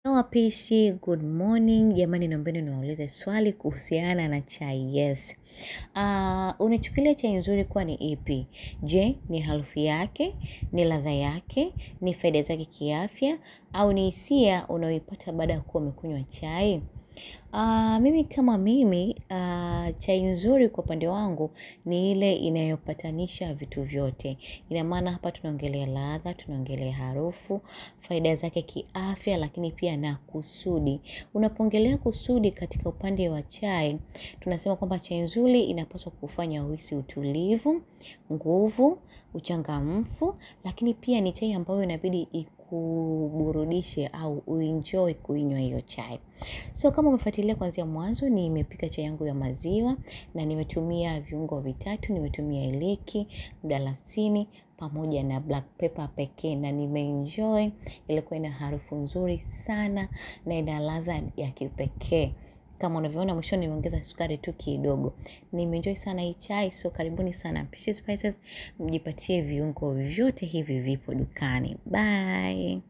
Wapishi, good morning. Jamani, naombeni niwaulize swali kuhusiana na chai. Yes. Unachukulia chai nzuri kuwa ni ipi? Je, ni harufu yake, ni ladha yake, ni faida zake kiafya, au ni hisia unayoipata baada ya kuwa umekunywa chai? Mimi kama mimi, chai nzuri kwa upande wangu ni ile inayopatanisha vitu vyote. Ina maana hapa tunaongelea ladha, tunaongelea harufu, faida zake kiafya, lakini pia na kusudi. Unapoongelea kusudi katika upande wa chai, tunasema kwamba chai nzuri inapaswa kufanya uhisi utulivu, nguvu, uchangamfu, lakini pia ni chai ambayo inabidi ikuburudishe au uenjoy kuinywa hiyo chai. So kama umefuatilia kuanzia mwanzo, nimepika chai yangu ya maziwa na nimetumia viungo vitatu, nimetumia iliki, mdalasini pamoja na black pepper pekee, na nimeenjoy. Ilikuwa ina harufu nzuri sana na ina ladha ya kipekee. Kama unavyoona mwishoni nimeongeza sukari tu kidogo. Nimeenjoy sana hii chai, so karibuni sana Pishi Spices, mjipatie viungo vyote hivi vipo dukani. Bye.